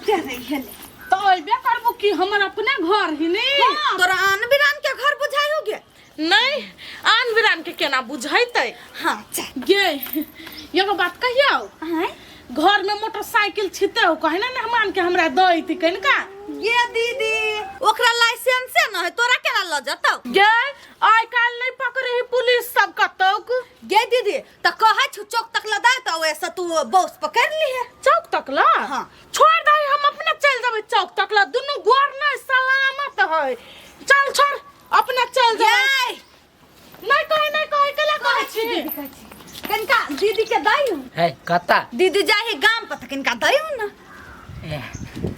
आबिते रही हेले। तो अइबे करबू कि हमर अपने घर ही ने। तोरा आन बिरान के घर बुझाई हो गे? नहीं, आन बिरान के केना बुझैतै? हाँ, चल। गे, एगो बात कहियौ? आँय? घर में मोटरसाइकिल छिते हो, कहे ना मेहमान के हमरा दैती कनिका। गे दीदी, ओकरा लाइसेंस न है, तोरा केना ल जतौ? गे, आइ काल्हि नहीं पकड़े ही पुलिस सब कतौक। गे दीदी, त कहै छु चौक तक ल दे, त ओएसे तू बस पकड़ लिहे। चौक तक ल? हाँ। छोड़ दे, हम अपने चल जेबै चौक तक ल, दुनू गोर नहीं सलामत है। चल छोड़, अपने चल जेबै। गे। नहीं कहे, नहीं कहे, केला कहै छी? दीदी कहै छी। कनिका दीदी के दही। है कता? दीदी जाय है गाम पर, त कनिका दही न। ए,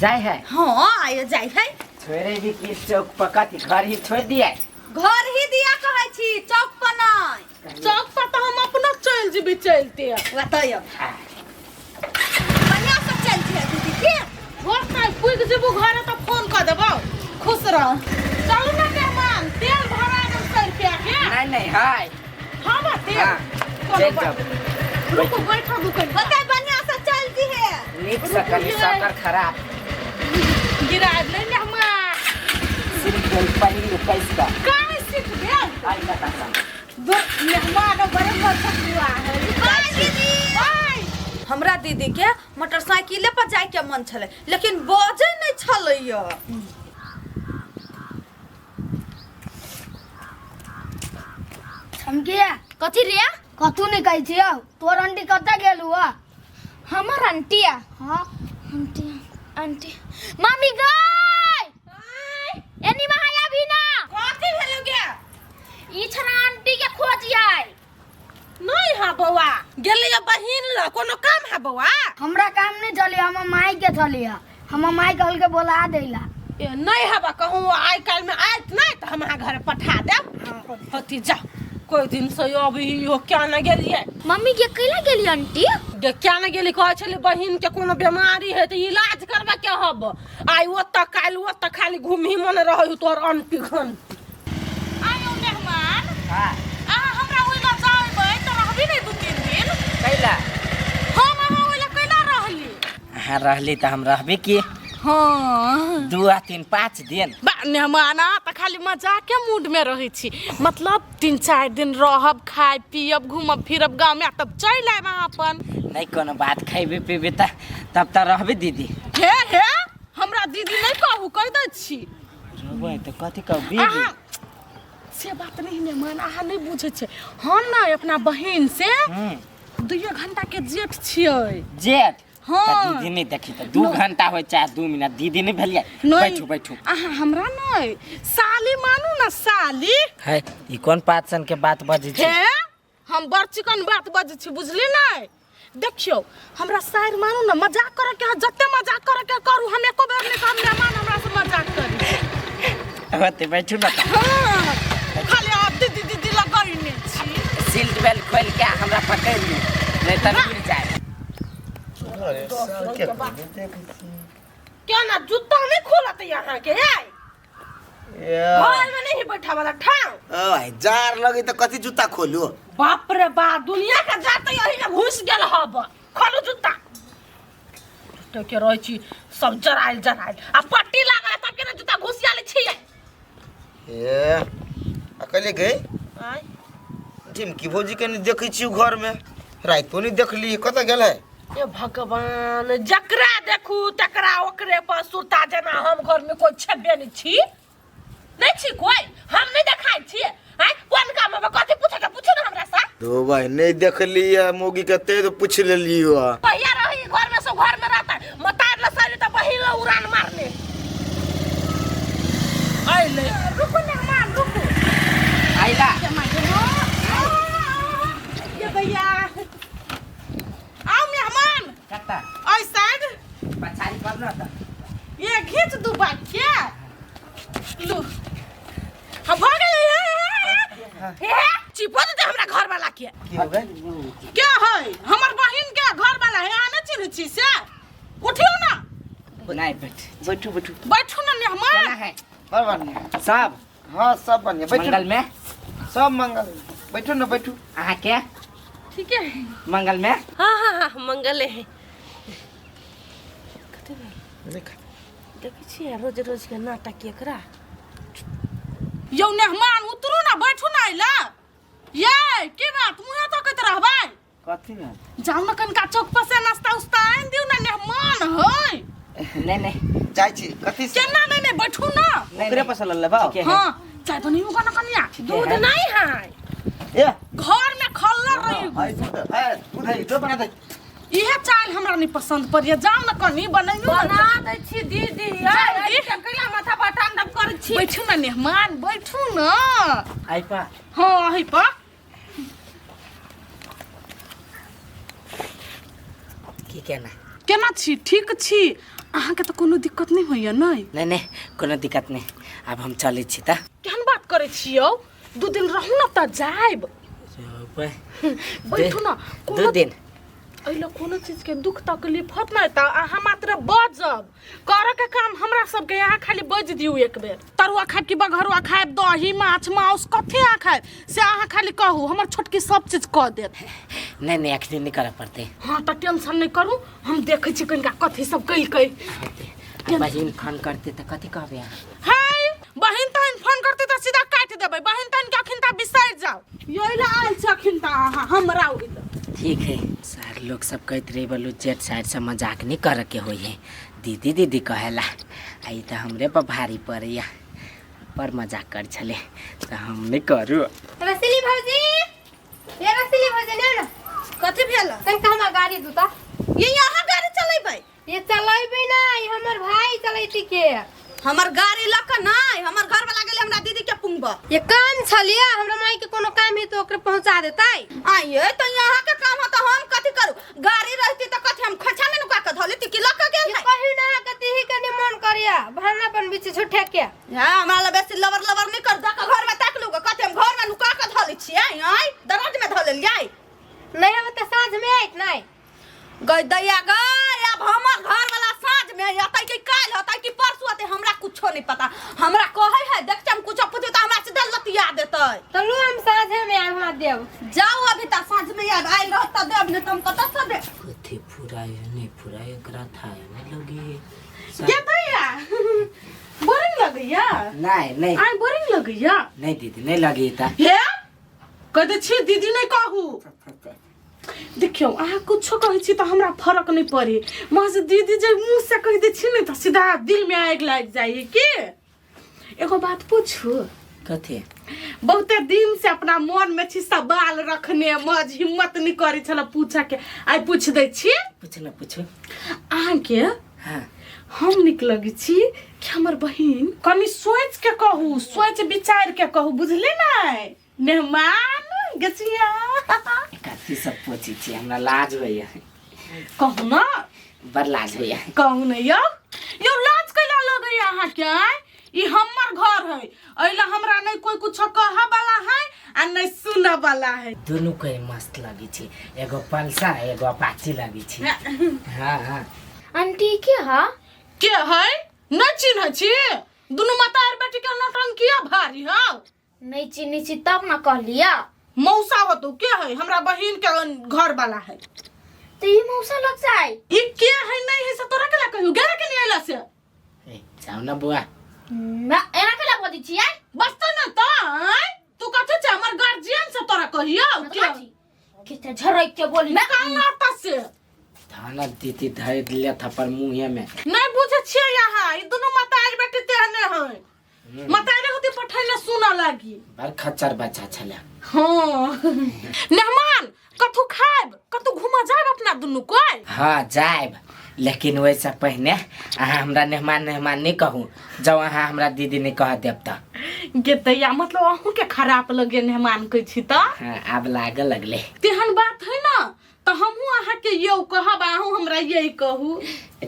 जाय है? हाँ, आयो जाय है। छोड़े भी की चौक पर कथी घर ही छोड़ दिया? घर ही दिया कहै छी, चौक पर नहीं। चौक पर तो हम अपनो चल जेबै चलते। बताइयो। बढ़िया से चल जिहे दीदी के। घर से पुग जेबू घर तो फोन कर देबो। खुश रह। चलू ना मेहमान, तेल भरा देब 100 रुपया के। नहीं नहीं हाय। हाँ बा तेल। हाँ, कोनो चल बात जाओ। नहीं। रुको, बैठो दुकान। बताइ बढ़िया से चल जिहे। नीक से कनी सकर खराब। गिरा ले मेहमान। सिर्फ गेल पहिल कैस का। काहे सीख भेल? आई बता सा। दो मेहमान बड़े मजबुआ है। बाय दीदी। बाय। हमरा दीदी के मोटरसाइकिले पर जाय के मन छलै, लेकिन बजै नहि छलैया। चमकिया। कथी रे? कथू नहीं कहै छियौ, तोर आंटी कतऽ गेल हुआ? हमर आंटिया? हाँ। आंटी, आंटी, मम्मी गई एनी महा अभी ना। कथी भेलो गे? ई छना आंटी के खोज आय। नहीं हा बौआ, गेलियै बहिन ल, कोनो काम है बौआ? हमरा काम नहीं चली, हमर माई के चली है। हमर माई कहल के बोला देला। ए नहीं हबा, कहूँ आइ काल्हि में आयत नहीं तो हम अहाँ घर पठा देब। हती जा, कोई दिन से अभी यो क्या न गेलियै। मम्मी के कैला गेली आंटी? गे क्या न गेली, कहै छलै बहिन के कोनो बीमारी है तऽ इलाज करबा के हब। आइ ओतऽ काल्हि ओतऽ खाली घुमही मन रहै तोहर अनपी घंटी। आयो मेहमान। हाँ। अहाँ हमरा ओहि लग जाबै तऽ रहबी नहि 2-3 दिन? कैला? हम अहाँ ओहि लग कैला रहली? अहाँ रहली तऽ हम रहबे की। हाँ। 2 आ 3 5 दिन। बा मेहमान, अहाँ तऽ खाली मजाके मूड में रहै छी। मतलब 3-4 दिन रहब, खाय पियब, घूमब फिरब गाँव में, तब चलि आयब अहाँ अपन। नहीं कोनो बात, खैबे पीबे तऽ तब तऽ रहबे दीदी। हे हे, हमरा दीदी नहीं कहू, कहि दै छी। रहबै तऽ कथी कहू बीबी? अहाँ से बात नहीं मेहमान, अहाँ नहीं बुझै छै। हम ने अपना बहिन से 2 घंटा के जेठ छियै। जेठ? हाँ। तऽ दीदी नहीं देखी तऽ 2 घंटा होइ चाहे 2 मिनट, दीदी नहीं भेलियै। नहीं। बैठू बैठू। अहाँ हमरा नहीं साली मानू ना, साली। है ई कोन पातसन के बात बजै छी? हे, हम बड़ चिकन बात बजै छी, बुझली नहीं? देखियौ, हमरा साइर मानू ना, मजाक करे के जते मजाक करे के करू, हम एको बेर नहीं कहब मेहमान हमरा से मजाक करी। होते बैठू ना तऽ। हाँ, खाली आप दीदी दीदी लगैने छी। सीट बेल्ट खोल के हमरा पकड़ ली, नहीं तऽ गिर जाए। क्या ना जूता नहीं खोलत यहाँ के? आय घर में नहीं बैठा वाला ठाव। ओ भाई, जार लगे त कथी जूता खोलू? बाप रे बाप, दुनिया के जार तो यही में घुस गेल हब। खोलू जूता। जूता के रहै छी सब जराइल जराइल, आ पट्टी लागल तब केना जूता घुसियाल छी? ए अकेले गए? आय। ढिमकी भौजी के नहीं देखै छी घर में, रातिो नहीं देखली, कतऽ गेल है? ए भगवान, जकरा देखू तकरा ओकरे पर सुरता, जेना हम घर में कोई छेबे नहीं छी। नहीं छी कोई, हम नहीं देखाइ छी। आय कोन काम में कथी पूछे के पूछू ना हमरा से। दो भाई नहीं देखली है मोगी के ते तो पूछ लेली हो। कहिया रही घर में, सब घर में रहता है। मतार ल साली त बहिन ल उड़ान मारने। आइले रुकू मेहमान, रुकू। आइला। ये भैया आओ मेहमान। कत्ता? ओइ साइड। पछाड़ी पर न त। ये घीच दू बाइक के। लू। हम भऽ गेलै। हे, हे, हे, चिपो देते हमरा घर वाला के। की हो गेल? के है? हमर बहिन के घर वाला है, अहाँ नहि चिन्है छी से? उठियौ ना। नहीं बैठ। बैठू बैठू। बैठू ना मेहमान। केना है? बड़ बढ़िया। सब? हाँ सब बढ़िया। बैठू। मंगल में? सब मंगल। बैठू ना बैठू। अहाँ के? ठीक है। मंगल में? हाँ हाँ हाँ मंगल है। नहीं खा। देखै छियै रोज रोज के नाटक एकरा। यौ मेहमान उतरू ना, बैठू ना अइला। ये की बात मुँहे तकैत रहबै? कथी में? जाउ ना कनिका चौक पर से नाश्ता उस्ता आनि दियौ ना, मेहमान है। नहीं नहीं जाइ छी कथी से? केना नहीं नहीं, बैठू ना। ओकरे पर से लेबा। ठीके है। हाँ, चाय बनैयौ का ना कनिया? दूध नहीं है। ए घर में खल्लर रही। हाय दूध है, दूध है, जो बना दे। इहे चाय हमरा नहीं पसंद पड़िए, जाउ ना कनी बनैयौ ना। बना दै छी दीदी। जल्दी। कैला माथा पर तांडव करै छी? बैठू ना मेहमान, बैठू ना। आई पा? हाँ, अही पर। की केना? केना छी? ठीक छी? अहाँके तऽ कोनो दिक्कत नहि होइए? नहि नहीं नहीं, कोनो दिक्कत नहीं। अब हम चलै छी तऽ। केहन बात करै छी यौ, 2 दिन रहू ना तऽ जायब। बैठू ना। 2 कोनो दिन एहि लए कोनो चीजके दुख तकलीफ होत नहि तऽ अहाँ मात्र बजब। करऽके काम हमरा सबके, अहाँ खाली बजि दियौ एक बेर। तरुआ खायब कि बघरुआ खायब, दही माछ माउस कथी अहाँ खायब से अहाँ खाली कहू, हमर छोटकी सब चीज कऽ देत। नहीं नहीं, अखनी नहीं करऽ पड़तै। हाँ, तऽ टेंशन नहि करू, हम देखै छी कनिका कथी सब केलकै। आ बहिन फोन करते तऽ कथी कहबै अहाँ? हाय, बहिन तहिन फोन करते तऽ सीधा काटि देबै। बहिन तहिन के अखन तऽ बिसरि जाउ। यही लए आयल छी अखन तऽ अहाँ हमरा ओहि लए। ठीक है। सर लोग सब कहते रहे बोलू जेठ साइड से मजाक नहीं करे के होई है, दीदी दीदी कहेला। आ ई तऽ हमरे पर भारी पड़ैया, पर मजाक कर छले तऽ हम नहीं करू। रसीली भौजी, ये रसीली भौजी ने ना। कथी भेल? तनिका हमरा गाड़ी दूता। ये अहाँ गाड़ी चलेबै? ये चलेबै ना, ये हमर भाई चलेती के। हमर गाड़ी लऽ कऽ नहि, हमर घर वाला गेलै हमरा दीदी के पुंगबा। ये काम छलिए, हमरा माई के कोनो काम है तो ओकरे पहुंचा देतै। आइए तो यहाँ के काम है तो हम कथी करू? गाड़ी रहती तो कथी हम खोछा में नुका के धऽ लेती कि लऽ कऽ गेल ये है? कहियो ना कथी ही कने मन करिया भाना बनबै छी झूठे के। हाँ, हमरा लग बेसी लबर लबर नहीं कर, जाके घर में ताक लूगा कथी हम घर में नुका के धऽ लै छियै। आइ दराज में धऽ लेलियै। नहीं हम तऽ साँझ में आइत नहीं। गई दैया गई, अब हमर घर वाला साँझ में अतै कि काल्हि अतै कि परसू अतै हमरा कुछो नहीं पता। हमरा कहै है देख हम कुछो पूछू तऽ हमरा सीधा लतिया देतै। तो लू हम साँझे में आब हमरा देब। जाओ अभी तऽ साँझ में आब, आयल रहत तऽ देब, नहीं तऽ हम कतऽ से देब? कथी फुराय नहीं फुराय एकरा था नहीं लगी। ये दैया बोरिंग लगैया? नहीं नहीं। आइ बोरिंग लगैया? नहीं दीदी, नहीं लगी ता। हे कह दै छी दीदी नहीं कहू। देखियौ अहाँ कुछो कहै छी तऽ हमरा फरक नहि पड़े, महज दीदी जे मुँह से कहि दै छी ने तऽ सीधा दिल में आगि लागि जाइ है। की एगो बात पूछू? कथी? बहुते दिन से अपना मन में छी सवाल रखने, महज हिम्मत नहीं करै छल पूछऽ के, आइ पूछ दै छी। पूछू ना, पूछू। अहाँके हाँ हम नीक लगै छी कि हमर बहिन? कनि सोचि के कहू, सोचि विचारि के कहू, बुझली नै मेहमान गचिया? कथी सब पूछै छी, हमरा लाज होइया। कहू ना। बड़ लाज होइया। कहू ने यौ। यौ लाज कैला लगैया अहाँके? आँय, ई हमर घर है, एहि हमरा नहीं कोई कुछ कहऽ वाला है आ नहीं सुनऽ वाला है। दुनू के मस्त लगै छै, एगो पल्सर एगो अपाची लगै छै। हाँ हाँ। आंटी के हा? के है नहीं चिन्है छी? दुनू माता और बेटी के नौटंकिया भारी हौ। नहीं चिन्है छी तब ना कहलिया। मौसा होतो के है, हमरा बहिन के घर वाला है। तो ई मौसा लग जाए? ई के है नहीं है से तोरा केला कहियो गेला के नहीं आइला से? ए, जाओ ना बुआ। ना एना केला बजै छी आइ? बस त ना त आँय, तू कथी छै हमर गार्जियन से तोरा कहियो के? किते झरक के बोली ना काना त से धाना दीदी धर दिले थप्पड़ मुँहे में। नहीं बुझे छियै यहाँ, ई दुनू मतारी बेटी तेहने है, मतारी होती पठैले सुनऽ लागी। बड़ खच्चर बच्चा छले। हाँ मेहमान, कतहु खायब कतहु घूमऽ जायब अपना दुनू कोइ? हाँ जायब, लेकिन ओहिसँ पहिने अहाँ हमरा मेहमान मेहमान नहीं कहू, जब अहाँ हमरा दीदी नहीं कह देब तऽ। गे दैया, मतलब अहूँ के खराब लगे मेहमान कहै छी तऽ? हाँ, आब लागऽ लगले। तेहन बात है ना तऽ हमहूँ अहाँके यौ कहब, अहूँ हमरा यही कहू।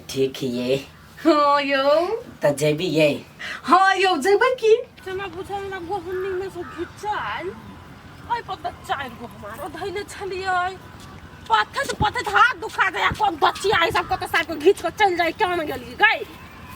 ठीक है ये। हाँ यौ। तऽ जेबी ये? हाँ यौ, जेबै की। जेना बुझल ना गहुनी में से घिचायल एहि पर तऽ 4 गो हमारो धैले छलियै, पथत पथत हाथ दुखा गया। कोन बच्चिया ई सब कतऽ साइड के घीच के चलि जाय। केना गेलियै गई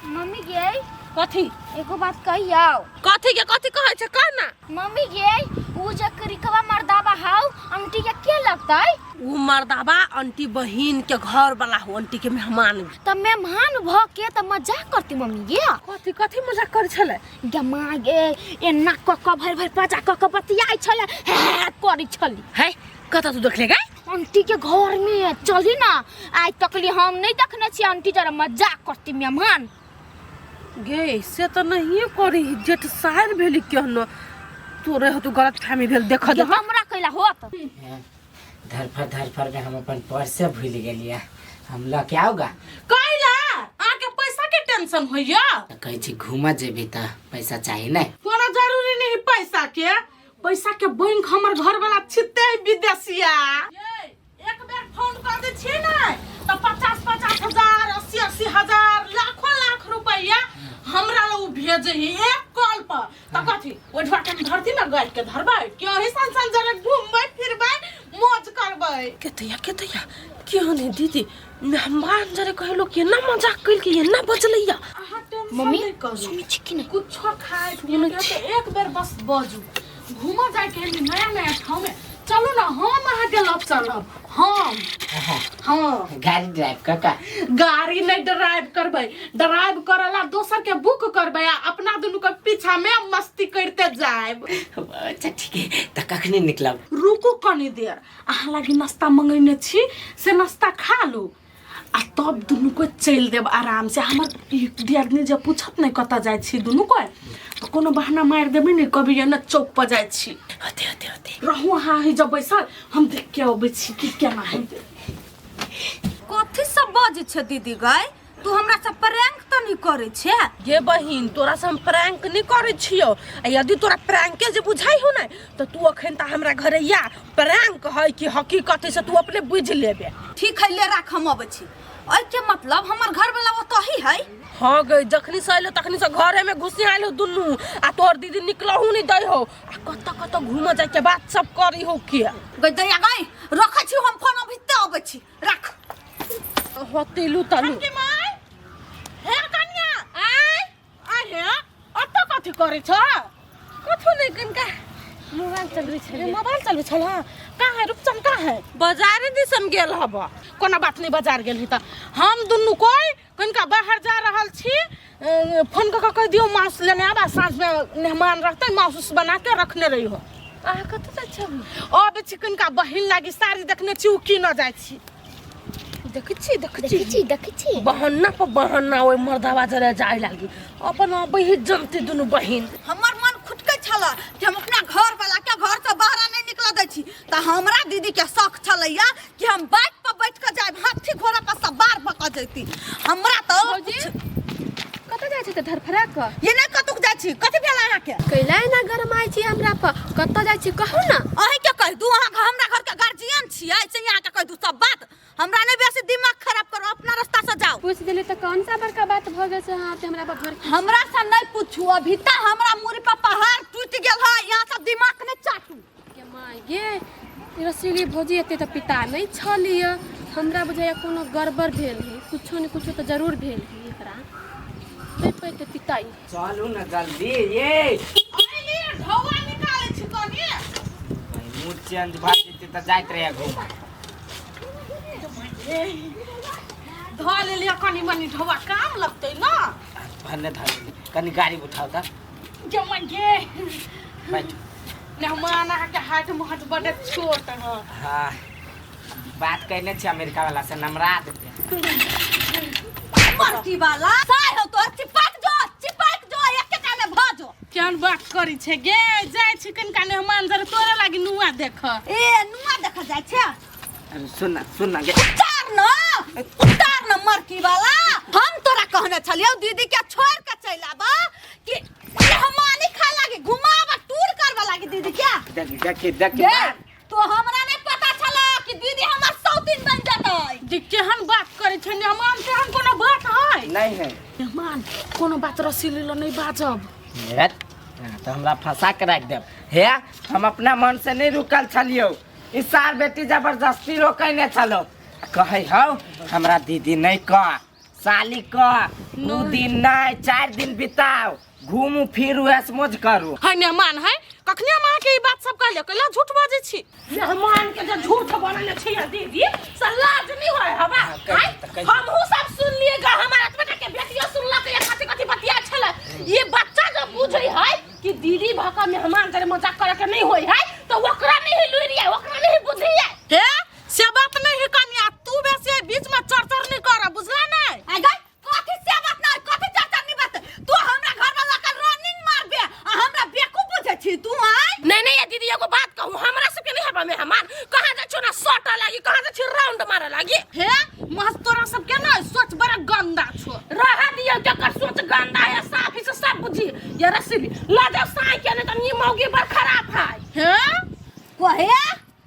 मम्मी गई? कथी एगो बात कहियौ कथी के कथी कहै छै कह ना मम्मी गे उ जे करिकवा मर्दाबा हाउ आंटी के के लगतै उ मर्दाबा आंटी बहिन के घर वाला हो आंटी के मेहमान भी त मेहमान भ के त मजाक करती मम्मी गे कथी कथी मजाक करै छलै गे माँ गे एना क क भरि भरि पचा क क बतियाइ छलै हे हे करै छली है कतऽ तू देखले गए आंटी के घर में चली ना आइ तकली हम नहीं देखने छी आंटी जरा मजाक करती मेहमान गे से तऽ नहिए करी जेठ सार भेली केहनो तोरे हो तू गलत फहमी भेल देख गे दे हमरा कैला होत धरफर धरफर में हम अपन पर्से भूल गेलियै हम लऽ के आऊगा कैला अहाँके पैसा के टेंशन होइया तऽ कहै छी घूमऽ जेबी तऽ पैसा चाही ने कोनो जरूरी नहीं पैसा के पैसा के बैंक हमर घर वाला छिते है विदेशिया ये, एक बेर फोन कर दे छियै ने तऽ 50 50 हजार 80 80 हजार लाखों लाख रुपया हमरा लग उ भेजे ही एक कॉल पर तऽ कथी ओठवा के हम धरती ने गाय के धरबै कि अही सन सन जरे घूमबै फिरबै मौज करबै केतैया केतैया केहन है दीदी मेहमान जरे कहलो कि एना मजाक कइल के एना बजलैया अहाँ टेंशन मम्मी नहि करू सुनै छी कि नहीं कुछो खाए पिए के तऽ एक बेर बस बजू घूमऽ जाए के है नया नया ठाउँ में चलू ना हम अहाँके लग चलब हम हाँ गाड़ी ड्राइव कऽ कऽ गाड़ी नहीं ड्राइव करबै ड्राइव करला दोसर के बुक करबै आ अपना दुनू के पीछा में मस्ती करते जाएब अच्छा ठीक है तऽ कखनी निकलब रुकू कनी देर अहाँ लागी नाश्ता मंगेने छी से नाश्ता खा लू आ तब दुनू को चलि देब आराम से हमर ई दियादनी जे पूछत नहि कतऽ जाइ छी दुनू कोइ तऽ कोनो बहाना मारि देबै ने कभी एने चौक पर जाइ छी होते होते होते रहू अहाँ ही जब बैसल हम देख के अबै छी कि केना हेतै कथी सब बजै छै दीदी गै तू हमरा से प्रैंक तऽ नहि करै छै गे बहिन तोरा से हम प्रैंक नहीं करै छियौ आ यदि तोरा प्रैंके जे बुझाइ हो ने तऽ तू अखन तऽ हमरा घरे या प्रैंक है कि हकीकत है से तू अपने बुझि लेबे ठीक है ले राख हम अबै छी एहिके मतलब हमर घर वाला ओतही है हाँ गई जखनी से अयलो तखनी से घरे में घुसी आयलो दुनू आ तोहर दीदी निकलहु नहीं दै हो आ कतऽ कतऽ घूमऽ जाय के बात सब करी हो के गई दैया गई रखै छी हम फोन अभी ते अबै छी रख होतेलू तलू के माय हे कन्या आय आय हे अत कथी करै छ कथो नहीं कनका मोबाइल चलबै छलियै मोबाइल चलबै छल हँ कहाँ है रूपचन कहाँ है बाजारे दिसन गेल हब कोनो बात नहीं बाजार गेल ही तऽ हम दुनू कोइ कनिका बाहर जा रहल छी फोन कऽ कऽ कहि दियौ मांस लेने आब आ साँझमे मेहमान रहतै मांस उस बना के रखने रही हो अहाँ कतऽ जाइ छी अबै छी कनिका बहिन लागी साड़ी देखने छी ओ कीनऽ जाइ छी देखै छी देखै छी देखै छी देखै छी बहन्ना पर बहन्ना ओहि मर्दावा जरे जाय लागी अपन अबै ही जनती दुनू बहिन हमर मन खुटकै छल कि हम अपना घर वाला के घर से बाहर नहीं निकल दै छी तऽ हमरा दीदी के शौक छलैया कि हम बाइक पर बैठ के जायब हाथी घोड़ा पर सवार भऽ के जैती हमरा तऽ कतऽ जाइ छी तऽ धरफड़ा कऽ ये नहि कतुक जाइ छी कथी भेल अहाँके कैला एना गरमाइ छी हमरा पर कतऽ जाइ छी कहू ने अहीं के कहि दू अहाँ हमरा घर के गार्जियन छियै से अहाँके कहि दू सब बात हमरा नहीं बेसी दिमाग खराब करो अपना रास्ता से जाओ पूछ देली तऽ कौन सा बड़का बात भऽ गेल से अहाँ हमरा पर भर हमरा से नहीं पूछू अभी तक हमरा मुड़ी पर पहाड़ टूट गेल है यहाँ सब दिमाग नहीं चाटू के माय गे रसीली भौजी एते तऽ पिता नहि छलिय हमरा बुझाइया कोनो गड़बड़ भेल है कुछो ने कुछो तऽ जरूर भेल है एकरा नहि पैते पिताई चलू ना जल्दी ये ढौआ निकालै छी कनी मूड चेंज भऽ जेतै तऽ जाइत रहिए घूमऽ धऽ लेलियै कनी मनी ढौआ काम लगतै ना भन्ने धऽ लेली कनि गाड़ी उठाउ तऽ गे गे बैठू मेहमान अहाँके हाथ महत बड्ड छोट है हाँ बात कैने छी अमेरिका वाला से नमरा देते मरती वाला साय हो तोर चिपक जो चिपक जो एकेटा में भ जो केहन बात करै छै गे जाइ छी कनिका मेहमान जरे तोरा लागी नुआ देख ए नुआ देख जाइ छै अरे सुन ना सुन ना गे उतार न उतार न मरकी वाला हम तोरा कहने छलियौ दीदी के छोड़ के चलि आब कि मेहमानी खाए लागी घुमाब टूर करबा लागी दीदी के देखी देखी देखी गे तो हमरा नहीं पता छला कि दीदी हमर सौतीन बन जतै जे केहन बात करै छै मेहमान तेहन कोनो बात है नहीं है मेहमान कोनो बात रसीली ल नहीं बाजब रट, हाँ, तऽ हमरा फंसा के राखि देब हे हम अपना मन से नहीं रुकल छलियौ ई सार बेटी जबरदस्ती रोकने छलो कहै हौ हमरा दीदी नहीं कह साली क 2 दिन नहीं 4 दिन बिताओ, घूमू फिरू ऐश मौज करू। है मेहमान है कखनी हम अहाँके ई बात सब कहलियै? कैला झूठ बाजै छी? मेहमान के जे झूठ बोलने छी दीदी से लाज नहीं होय हवा। हमहू सब सुनलिए गा, हमारा बेटा के बेटियो सुनलक ये कथि कथि बतिया छले। ये बच्चा जब बुझै है कि दीदी भका मेहमान जरे मजाक करे के नहीं होय है तो ओकरा नहीं लुरि है, ओकरा नहीं बुद्धि है। हे से बात नहीं है कनिया, तू बेसी बीच में चरचर नहीं कर, बुझला नहीं? आ गई कथि से बात नहीं, कथि चरचर नहीं बात। तू हमरा घर वाला के रनिंग मारबे आ हमरा बेवकूफ बुझै छी तू? आय नहीं नहीं ये दीदी एगो बात कहूं, हमरा सबके नहीं हबा मेहमान कहां जा छो ना सोटा लागी, कहां जा छी राउंड मारे लागी। हे महज तोरा सबके ना सोच बड़ा गंदा छो। रहा दियो जकर सोच गंदा है साफ ही से सब बुझी। ये रसीली ला जाओ साई के नहीं तो नी मौगी बड़ खराब है। हे कहे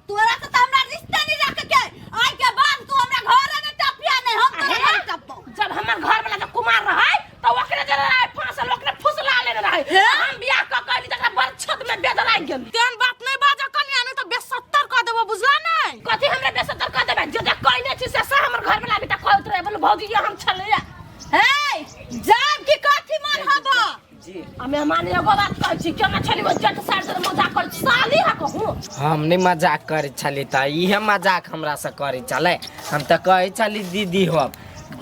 तोरा से तो हमरा रिश्ता नहीं रख के, आइ के बाद तू हमरा घर ने टपिया नहीं, हम तोरा घर टपबो। जब हमर घर वाला जब कुमार रहे तो ओकरे जरे रहे फांसल, ओकरे फुसला लेने रहे। हम बियाह क कहली तकरा बड़ छत में बेदरा गेल। तेहन बात नहीं बाजा कनिया, नहीं तो बेसत्तर क देबो, बुझला नहीं? कथि हमरा बेसत्तर क देबे? जे जे कहने छी से हमर घर वाला अभी तक कहत रहे, बोल भौजी ये हम छले। हे जाब की कथि मन हबो जी। आ मेहमान एगो बात कहै छी, केना छली वो जट सार से मजाक कर साली हा कहूं? हम नहीं मजाक करे छली त इहे मजाक हमरा से करे छले। हम त कहै छली दीदी हो,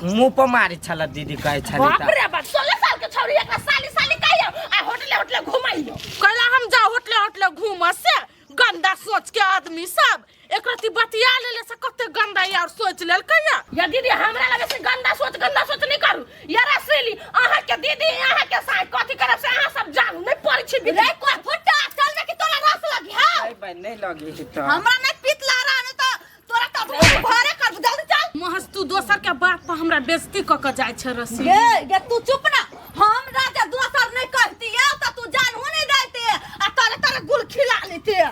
मुंह पर मारे छला दीदी कहै छली त। बाप रे बाप, 16 साल के छौरी एकरा साली साली कहियो आ होटले होटले घुमाइयो। कैला हम जा होटले होटले घूम से गंदा सोच के आदमी सब एक रति बतिया लेले से कते गंदा यार सोच लेल कहिया। या दीदी हमरा लगे से गंदा सोच नहीं करू। या रसीली अहाँ के दीदी अहाँ के साथ कथि करब से अहाँ सब जानू नहीं पड़ै छी। रे कोई फुटा चल जा कि तोरा रस लगी। हां नहीं भाई नहीं लगी तो हमरा नहीं पीत ला रहा नहीं तो तोरा तो भरे कर, जल्दी चल। महज तू दोसर के बात पर हमरा बेइज्जती क के जाय छै रसी। गे गे तू चुप ना, हमरा जे दोसर नहीं कहती या तो तू जानू नहीं देते आ तोरे तोरे गुल खिला लेते।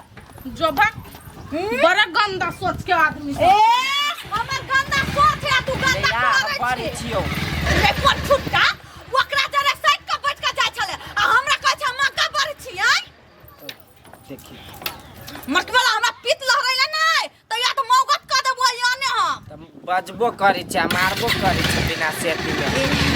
जो भाग बड़ा गंदा सोच के आदमी। ए हमर गंदा सोच है, तू गंदा करे छी। रे कोन छुट्टा ओकरा जरे साइड के बैठ के जाय छले आ हमरा कहै छै मक्का बड़ छी। आय देखी मटवाला हमरा पीत लहरैले नै त या त मौगत क देबो याने हम त बजबो करै छै मारबो करै छै बिना सेती में।